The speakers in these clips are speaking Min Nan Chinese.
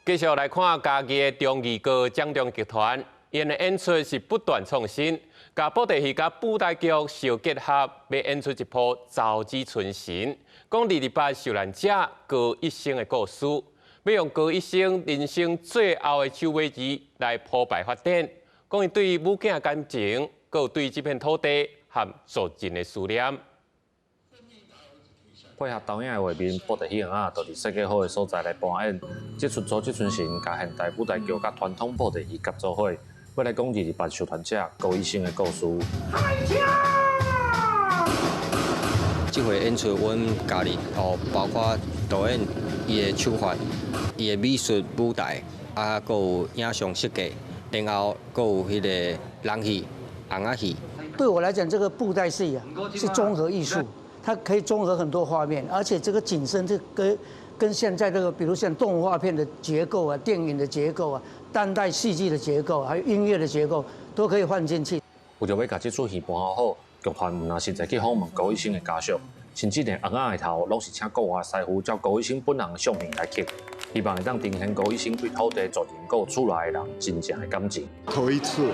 繼續來看嘉義的忠義閣掌中劇團，𪜶的演出是不斷創新，共布袋戲佮舞台劇相結合，欲演出一部《草子春神》，講二二八受難者高一生的故事，欲用高一生人生最後的手尾字來鋪排發展，講伊對母囝感情，閣有對這片土地和族人的思念。配合導演的畫面，布袋戲仔就佇設計好的所在來搬演。這齣草子春神，共現代舞台劇佮傳統布袋戲合做伙，欲來講二二八受難者高一生的故事。這回演出，阮加入哦，包括導演伊的手法、伊的美術舞台，啊，閣有影像設計，然後閣有彼个人戲、紅仔戲。對我來講，這個布袋戲啊，是綜合藝術。它可以綜合很多畫面，而且這個景深，這跟現在這個，比如像動畫片的結構啊、電影的結構啊、當代戲劇的結構，還有音樂的結構，都可以放進去。為著欲共這齣戲搬好，劇團毋但實際去訪問高一生的家屬，甚至連尪仔的頭攏是請國外師傅照高一生本人的相片來刻，希望會當呈現高一生對土地、族人、佮厝內的人真正的感情。頭一次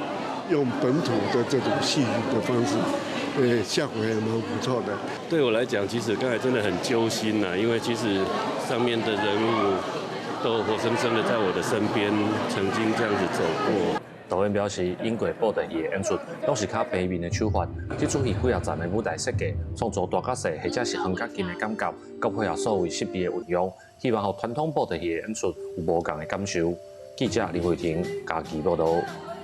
用本土的這種戲劇的方式。效果也蠻不錯的。對我來講，其實剛才真的很揪心吶，因為其實上面的人物都活生生的在我的身邊，曾經這樣子走過。導演表示，演過布袋戲的演出，攏是較平面的手法。這齣戲幾若層的舞台設計，創造大佮細或者是遠佮近的感覺，閣配合數位設備的運用，希望予傳統布袋戲的演出有無仝的感受。記者林慧婷嘉義報導。